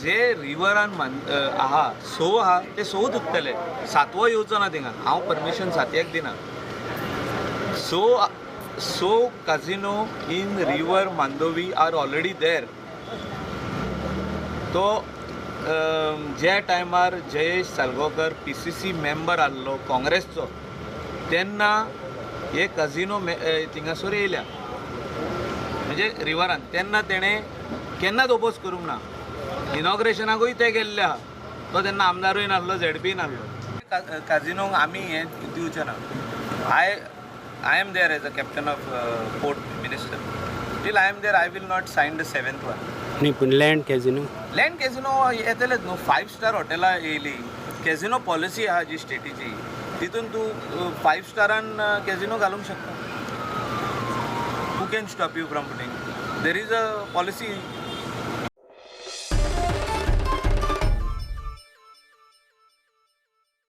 जे रिवरान आहा 6 आहा ते 6 उरतले, 7वो येवचो ना थिंगा. हांव परमिशन 7याक दिना. So casino in river Mandovi are already there. तो ज्या टायमार जयेश सालगांवकर PCC member आहलो काँग्रेसचो तेन्ना हे कझिनो थिंगासर येयल्या म्हणजे रिवरान, तेन्ना तेणें केन्नाच ओपोज करूंक ना. इनॉग्रेशनाकूय ते गेल्ले आहा, तो तेन्ना आमदारूय नासलो, ZP नासलो. काजिनोंक आमी हें दिवचें ना. I am there as a captain of port minister. Till I am there I will not sign the 7th one. न्ही पूण लँड कॅझिनो, लँड कॅझिनो येतलेच न्हू. 5 स्टार हॉटेलां येयली, कॅझिनो पॉलिसी आहा जी स्टेटीची, तितून तूं 5 स्टारान कॅझिनो घालूंक शकता. Who can stop you from putting? There is a policy.